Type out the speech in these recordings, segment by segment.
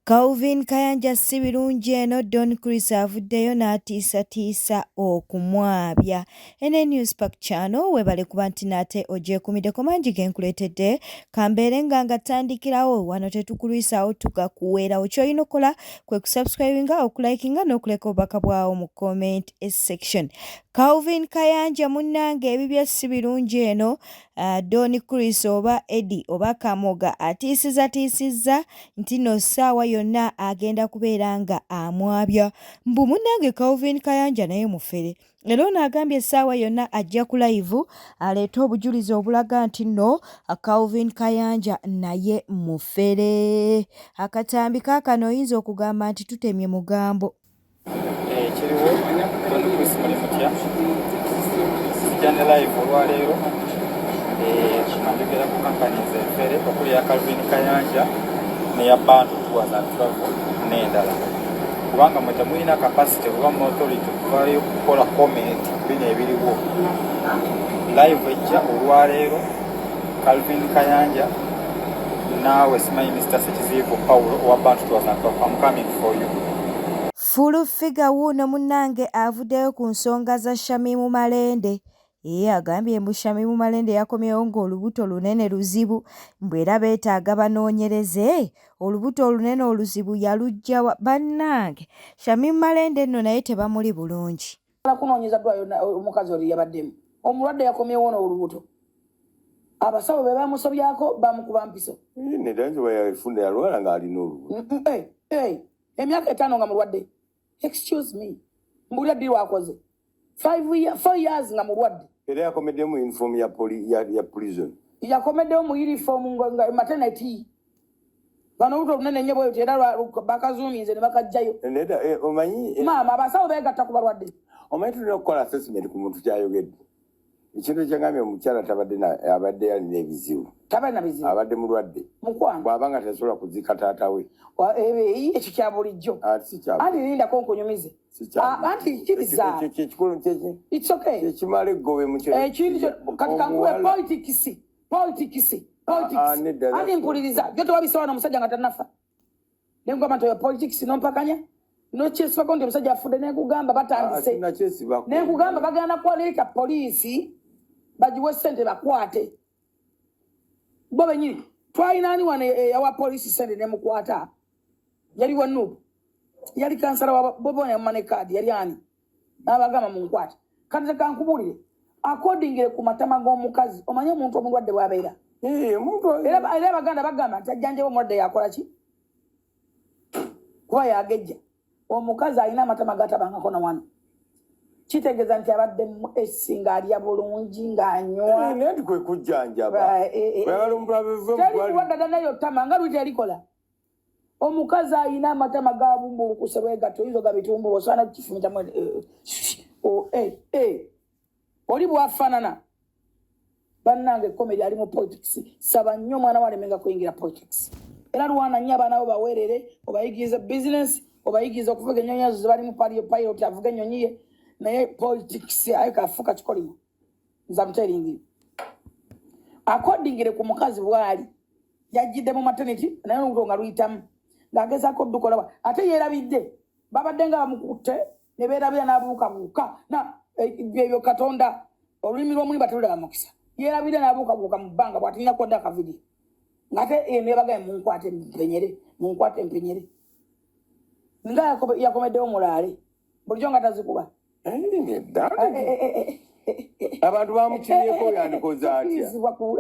Calvin Kayanja si birungi eno Don Chris avuddeyo n'atiisatiisa okumwabya. Ene News Park Channel webale kuba nti nate ogyekumiddeko mangi ge nkuleetedde kambeere nga nga tandikirawo wano tetukulwisaawo tugakuweerawo ky'olina okukola kwe kusubscribinga okulikinga n'okuleka obubaka bwawo mu comment section. Calvin Kayanja munnange ebibye si birungi eno Don Chris oba Eddie oba Kamoga atiisizatiisizza nti no ssaawa yonna agenda kubeera nga amwabya mbu munnange Calvin Kayanja naye mufere era ono agambye essaawa yonna ajja ku layivu aleete obujulizi obulaga nti nno Calvin Kayanja naye mufere. Akatambi kaakano oyinza okugamba nti tutemye mugambo. Ekiriwo Don Chris muli mutya sijja ne live olwaleero nga njogera ku kampani zenfere okuli ya Calvin Kayanja neya Bantu Tours and Travel n'endala kubanga mwe temulina capacity oba mu authority okuvayo kukola comment bino ebiriwo live ejja olwaleero Calvin Kayanja naawe simanyi Mr Sekiziivu Paulo owa Bantu Tours and Travel I'm coming for you. Full Figure wuuno munnange avuddeyo ku nsonga za Shamim Malende. Ee agambye mbu Shamim Malende yakomyewo ng'olubuto lunene luzibu mbu era beetaaga banoonyereze olubuto olunene oluzibu yaluggya wa bannange Shamim Malende nno naye tebamuli bulungi. Kunoonyeza ddwaliro omukazi oli yabaddemu omulwadde yakomyewo n'olubuto abasawo be bamusobyako bamukuba mpiso. Nedda nti yafunda yalwala ng'alina olubuto. Emyaka 5 nga mulwadde. Excuse me, mbulira ddi lwakoze 4 years nga mulwadde. Era yakomeddemu uniform ya prison. Yakomeddewo mu uniform nga maternity bano olubuto olunene nnyo bwetyo era bakazuuminze ne bakajjayo. Nedda, omanyi Maama, abasawo beegatta ku balwadde. Omanyi tulina okukola assessment ku muntu kyayogedde. Ekintu ekyagambye omukyala tabadde abadde alina ebizibu. Tabalina bizibu. Abadde mulwadde. Mukwano. Bw'aba nga tasobola kuziika taata we. Ekyo kya bulijjo. Ah, si kya Anti lindako nkunyumize. Si kya Ah, anti kiriza. Ekikulu kyeki It's okay. Kyekimala eggobe mu Ekintu kati kankuwe politics, politics, Ah, ah, nedda, politics. Anti mpuliriza gyo tewabisa wano omusajja nga tannafa nenkugamba nti oyo politics nompakanya nokyesibako nti omusajja afudde nenkugamba batandise. Nakyesibako. Nenkugamba bagenda kwaleeta poliisi bagiwe sente bakwate bo benyini. Twalina ani wano eyawa poliisi sente nemukwata? Yali wa NUP, yali kansala wa bobo yamuma ne kaadi. Yali ani n'abagamba munkwate? Kati tekankubuulire accordingly ku matama g'omukazi omanye omuntu omulwadde bw'abeera. Omuntu Era abaganda bagamba nti ajjanjaba omulwadde yakola ki kuba yagejja. Omukazi alina amatama gatabangako na wano kitegeeza nti abadde mu esi ng'alya bulungi ng'anywa. Naye nti kwe kujjanjaba. Oyagala omuntu aveve mu Teri ddwaliro. Mulwadde dda nayo tama nga luli terikola. Omukazi alina amatama gabumbulukuse bwe gatyo oyinza oga bitumbu osaana kukifumitamu oli bwafaanana. Bannange, comedy ali mu politics. Saba nnyo omwana walemenga kuyingira politics era lwana nnyo abaana bo baweerere obayigirize business obayigirize okuvuga ennyonyi ezo zebalimu pilot avuga ennyonyi ye naye politics aye kafuuka kikolimo. Nze am telling you, accordingly ku mukazi bwali yajjidde mu maternity naye olubuto nga luyitamu ng'agezaako oddukola ate yeerabidde babadde nga bamukutte ne beerabira n'abuukabuuka na ebyo Katonda olulimi lw'omulimba telulaba mukisa. Yeerabidde n'abuukabuuka mu bbanga bw'atirina kodda akavidiyo ng'ate nebagaye munkwate mpenyere, munkwate mpenyere nga yakomeddewo mulaale bulijjo nga tazikuba. Nedda, abantu bamukimyeko yandikoze atya? Tokkirizibwa ku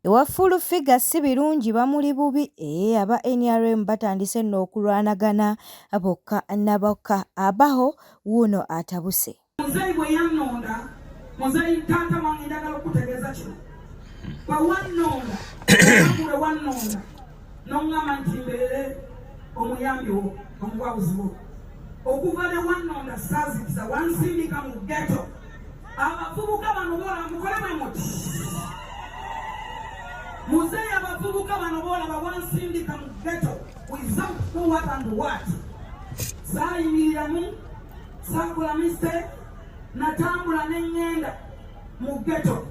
Ewa Full Figure si birungi bamuli bubi ee aba NRM batandise nno okulwanagana bokka na bokka abaho wuuno atabuse. Muzeeyi bwe yannonda, muzeeyi taata wange, njagala okutegeeza kino. Bwe wannonda, olunaku lwe wannonda n'oŋŋamba nti mbeere omuyambi wo, omuwabuzi wo, okuva ne wannonda saazikiza wansindika mu ghetto. Abavubuka bano boolaba mukole bwe muti muzeeyi, abavubuka bano boolaba wansindika mu ghetto without know what and what. Saayimiriramu, saakola mistake, natambula ne ŋŋenda mu ghetto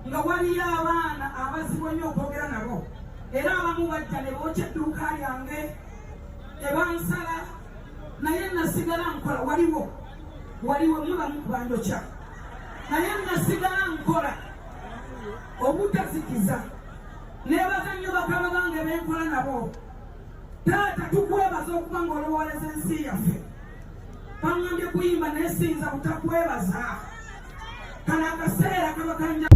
nga waliyo abaana abazibu ennyo okwogera nabo era abamu bajja ne bookya edduuka. yange ebansala naye nasigala nkola waliwo waliwo mubamu kubanjokya naye nasigala nkola obutazikiza nebaza nnyo bakama bange benkola nabo taata tukwebaza okuba nga olowooleza ensi yaffe baŋŋambye kuyimba naye siyinza butakwebaza kano akaseera kaba kanja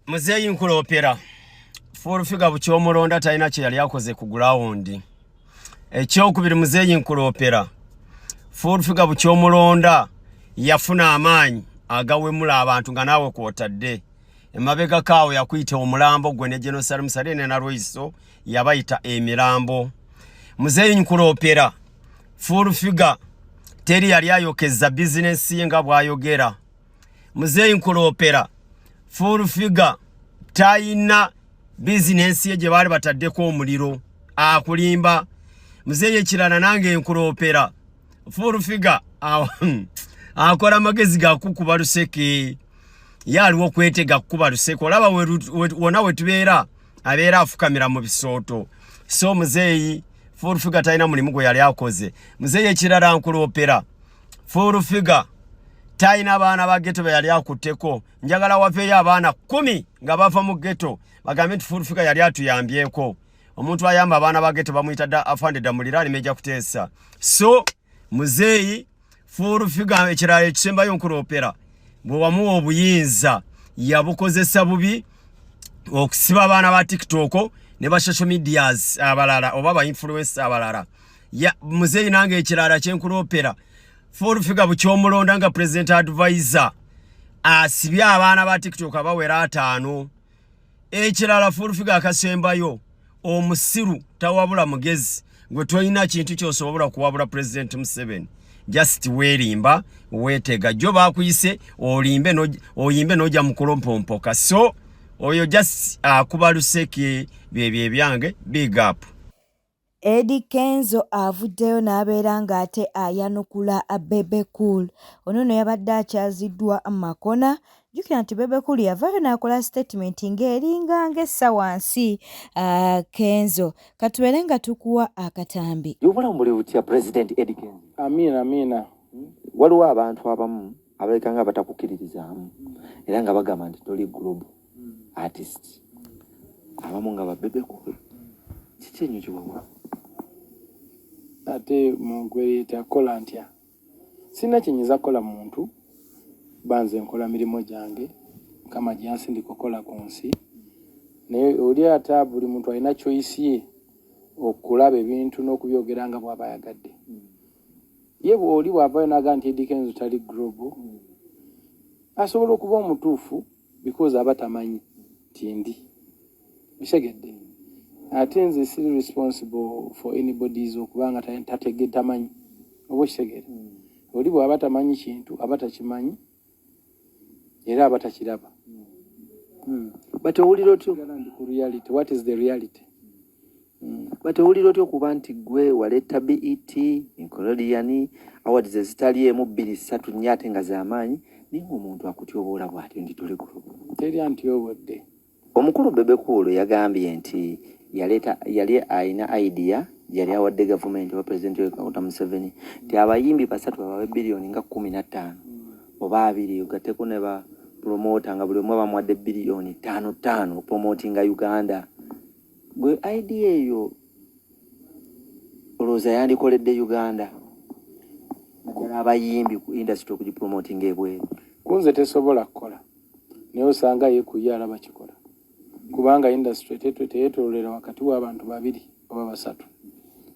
Muzeeyi nkuloopera full figure bukyomulonda talina kye yali akoze ku gulawundi. Ekyokubiri muzeeyi nkuloopera full figure bukyomulonda yafuna amaanyi agawemula abantu nga naawe kwotadde. Emabegako awo yakuyita omulambo gwe ne General Salim Saleh ne Nalweyiso yabayita emirambo. Muzeeyi nkuloopera full figure teri yali ayokeza bizinensi ye nga bw'ayogera. Muzeeyi nkuloopera full figure tayina bizinensi ye gye baali bataddeko omuliro akulimba. Muzeeyi ekirala nange nkuloopera full figure akola amagezi gakukuba luseke ye aliwo kwetega kukuba luseke olaba wona wetubeera abeera afukamira mu bisooto so muzeeyi full figure talina mulimu gwe yali akoze. Muzeeyi ekirala nkuloopera full figure talina abaana ba geto beyali akutteko njagala waveeyo abaana kumi nga bava mu geto bagambe nti full figure yali atuyambyeko omuntu ayamba abaana ba geto bamuyita da afande damulira alimeja kuteesa so muzeeyi full figure ekirala ekisembayo nkuloopera bwe wamuwa obuyinza yabukozesa bubi okusiba abaana ba tiktok ne ba social medias abalala oba ba influencer abalala ya muzeeyi nange ekirala kyenkuloopera full figure bukyomulonda nga president advisor asibye abaana ba tiktok abawera ataano ekirala full figure akasembayo omusiru tawabula mugezi gwe tolina kintu kyosobola kuwabula president Museveni just werimba wetega jo bakuyise olimbe no oyimbe noja mukulompompoka so oyo just akuba luseke byebyo ebyange big up. Eddy Kenzo avuddeyo n'abeera ng'ate ayanukula Bebe Cool. Ono nno yabadde akyaziddwa Makona. Jjukira nti Bebe Cool yavaayo n'akola sitatimenti ng'eringa ng'essa wansi uh, Kenzo. Katubeere nga tukuwa akatambi. Obulamu buli butya President Eddy Kenzo? Amiina amiina. Waliwo abantu abamu abalabika nga abatakukkiririzaamu era nga bagamba nti toli global artist abamu nga ba Bebe Cool kiki enyo kyewawa ate munkweyeta kola ntya sirina kyenyinza kukola muntu banze nkola mirimu gyange mukama gyansindika okukola ku nsi naye oli ata buli muntu alina choice ye okulaba ebintu n'okubyogera nga bwaba ayagadde ye oli bwavayo naga nti Eddy Kenzo tali global asobola okuba omutuufu because aba tamanyi nti ndi okitegedde ate nze siri responsible for anybody's okuba nga tatege tamanyi oba okitegeera hmm. oli bwaba tamanyi kintu aba takimanyi era aba takiraba hmm. but owulira otyo ndi ku reality what is the reality hmm. But owulira otya okuba nti gwe waleeta BET, Nickelodeon, awards ezitali emu bbiri ssatu nnya ate nga z'amaanyi naye ng'omuntu akutyoboola bw'atyo nti toli group. Teri antyobodde. Omukulu Bebe Cool yagambye nti yaleeta yali alina idea gyeyali awadde gavumenti oba pulezidenti Yoweri Kaguta Museveni nti abayimbi basatu babawe biliyoni nga 15 oba abiri ogatteko ne ba pulomota nga buli omu bamuwadde biliyoni ttaano ttaano okupromotinga Uganda. Gwe idea eyo olowooza yandikoledde Uganda naddala abayimbi ku industry okugipromotinga ebweru? Kunze tesobola kukola naye osanga ye ku ye alaba kikola kubanga industry teyetololera wakati w'abantu babiri oba basatu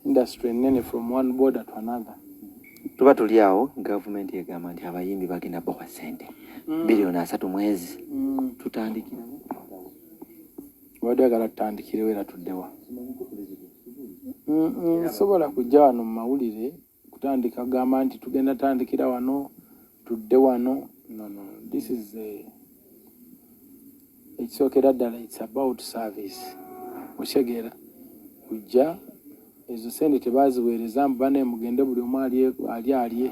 industry ennene from one border to another. Tuba tuli awo gavumenti egamba nti abayimbi bagenda bawa ssente mm. biliyoni asatu mwezi mm. tutandikira Obadde oyagala tutandikirewo era tuddewa? Sobola kujja wano mu mawulire kutandika kugamba nti tugenda tandikira wano tudde wano. No, no. This is a ekisookera ddala it's about service. Okitegeera? Kujja ezo sente tebaziweereza mbu banaye mugende buli omu alye alye alye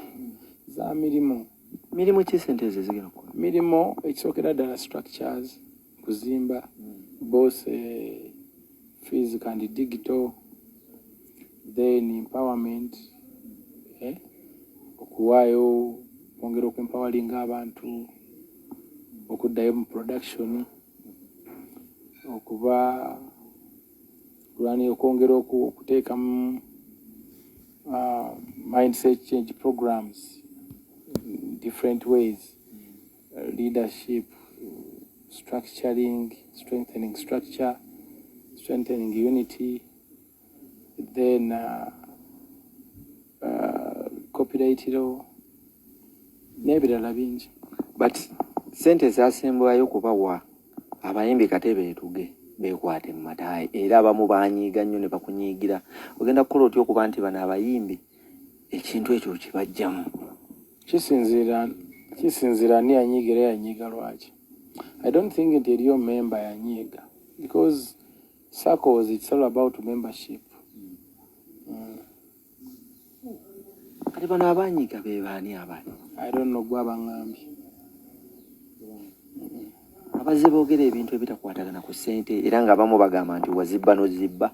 za mirimu. Mirimu ki sente ezo ezigenda kukola? Mirimu ekisookera ddala structures kuzimba. Both physical and digital, then empowerment, eh? Okuwaayo kwongera okuempawalinga abantu okuddayo mu production, okuba kulwani, okwongera okuteekamu mindset change programs in different ways, leadership, structuring, strengthening structure, strengthening unity, then copyright law n'ebirala bingi. But sente zasembwayo kubawa abayimbi kate beetuge beekwate mu mataayi, era abamu banyiiga nnyo ne bakunyiigira. Ogenda kukola otya okuba nti bano abayimbi ekintu ekyo kibajjamu? Kisinziira ani yanyiiga era yanyiiga lwaki. I don't think nti eriyo member yanyiiga because circles, it's all about membership. Kati bano abanyiiga be baani abali? I don't know, gwe abaŋŋambye. Abazze boogera ebintu ebitakwatagana ku ssente, era ng'abamu bagamba nti wazibba n'ozibba.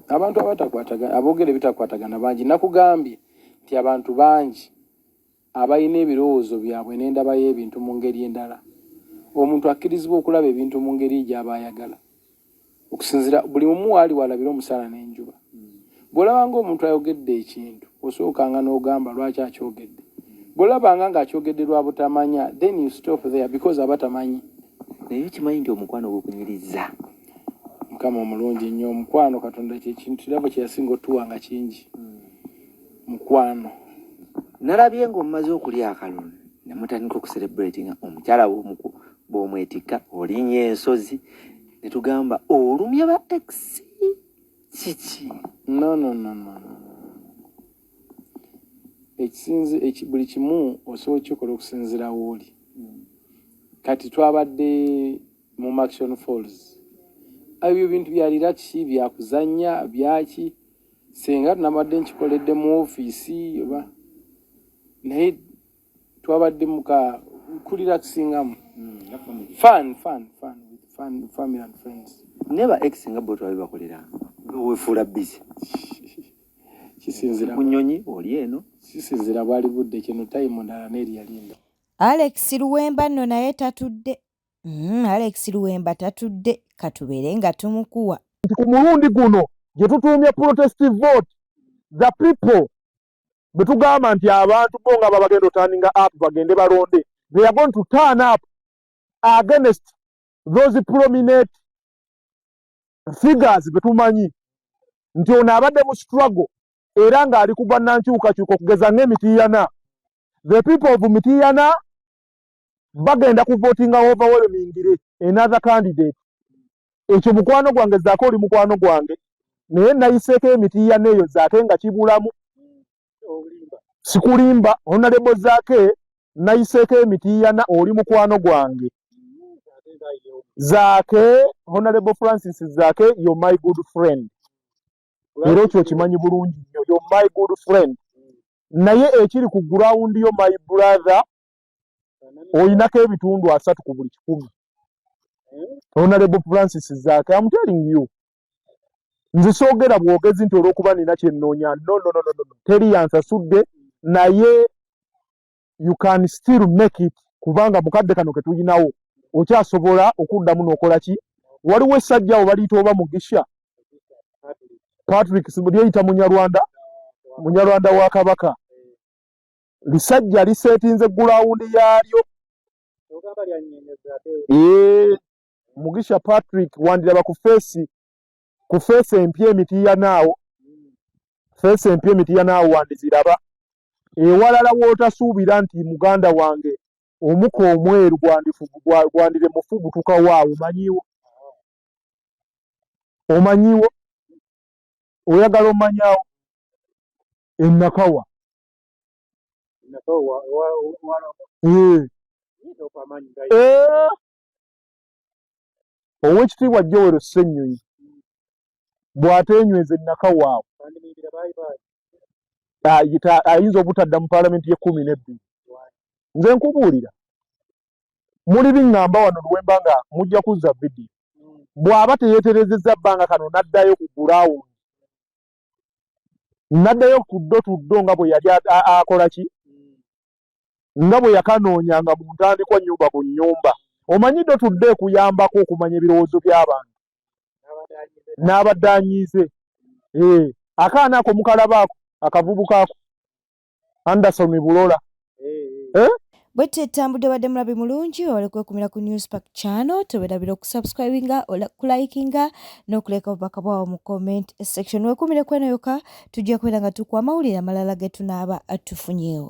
Abantu abatakwatagana, aboogera ebitakwatagana bangi. Nakugambye nti abantu bangi abalina ebirowoozo byabwe n'endaba y'ebintu mu ngeri endala. Omuntu akkirizibwa okulaba ebintu mu ngeri gy'aba ayagala, okusinziira buli mumu waali walabira omusana n'enjuba. Bw'olabanga omuntu ayogedde ekintu, osookanga n'ogamba lwaki akyogedde. Bw'olabanga ng'akyogedde lwa butamanya, then you stop there because aba tamanyi. Naye okimanyi nti omukwano gukunyiriza? Mukama omulungi nnyo. Omukwano Katonda kyekintu kirabo kye yasinga otuwa nga kingi, mukwano. Nalabye ng'omumaze okulya akalulu ne mutandika okucelebratinga omukyala bw'omwetikka, olinnya ensozi, ne tugamba olumya ba ex kiki? No, no, no, no, no. Ekisinzi buli kimu osobola okukikola okusinziira wooli. Kati twabadde mu Murchison Falls, ebyo bintu bya relax, byakuzanya byaki. Senga nabadde nkikoledde mu ofiisi oba, naye twabadde muka kurelaxingamu, fun, fun, fun with fun, family and friends. Naye ba ex nga bo twabibakolera, wefuula busy. Kisinzira ku nnyonyi oli eno. Kisinzira bwali budde kino, time ndala neeri yalinda. Alex Luwemba nno naye tatudde. Alex Luwemba tatudde, katubeere nga tumukuwa. Nti ku mulundi guno gye tutuumye protest vote, the people bwe tugamba nti abantu bo nga babagenda oturninga up bagende balonde, they are going to turn up against those prominent figures be tumanyi nti ono abadde mu struggle era ng'ali ku bwannankyukakyuka, okugeza ng'emitiyana. The people of Mitiyana bagenda kuvotinga overwhelmingly another candidate. Ekyo mukwano gwange Zaake, oli mukwano gwange, naye nayiseeko emitiyana eyo, Zaake, nga kibulamu. Sikulimba, Honorable Zaake, nayiseeko emitiyana, oli mukwano gwange Zaake. Honorable Francis Zaake, you're my good friend, era ekyo okimanyi bulungi nnyo. You're my good friend, naye ekiri ku ground yo, my brother, oyinako ebitundu 30 ku buli 100. Honorable Francis Zaake, I'm telling you, nze soogera bwogezi nti olw'okuba nina kyennoonya. No, no, no, no, no. Teri yansasudde, naye you can still make it, kubanga mukadde kano ke tulinawo okyasobola okuddamu n'okola ki. Waliwo essajja awo baliyita oba Mugisha Patrick, lyeyita Munyarwanda, Munyarwanda wa Kabaka. Lisajja liseetinze ground yaalyo. Ee, Mugisha Patrick, wandiraba ku face, ku face empya emitiyanaawo, face empya emitiyanaawo wandiziraba. Ewalala w'otasuubira nti muganda wange omuka omweru gwandire mufubutuka waawo. Omanyiwo, omanyiwo, oyagala omanyawo enakawa. Ee. Ee. Oweekitiibwa Joel Ssennyonyi bw'ateenyweza ennakawaawo, ayinza obutadda mu paalamenti y'e12. Nze nkubuulira, muli biŋŋamba wano Luwemba nga mujja kuzza vidiyo. Bw'aba teyeeterezezza bbanga kano n'addayo ku gulawundi, n'addayo ku ddo tuddo nga bwe yali akola ki, nga bwe yakanoonyanga mu ntandikwa nnyumba ku nnyumba. Omanyi ddo tuddo ekuyambako okumanya ebirowoozo by'abantu n'abadde anyiize. Eh, akaana ako mukalaba ako akavubuka ako Anderson Bulola. Eh? Bwetyo etambudde badde mulabi mulungi webale kwekumira ku Newspark channel tewerabira okusubscribinga okulikinga n'okuleka obubaka bwawo mu comment section wekumire kweno yoka tujja kubeera nga tukuwa amawulire amalala ge tunaaba tufunyewo.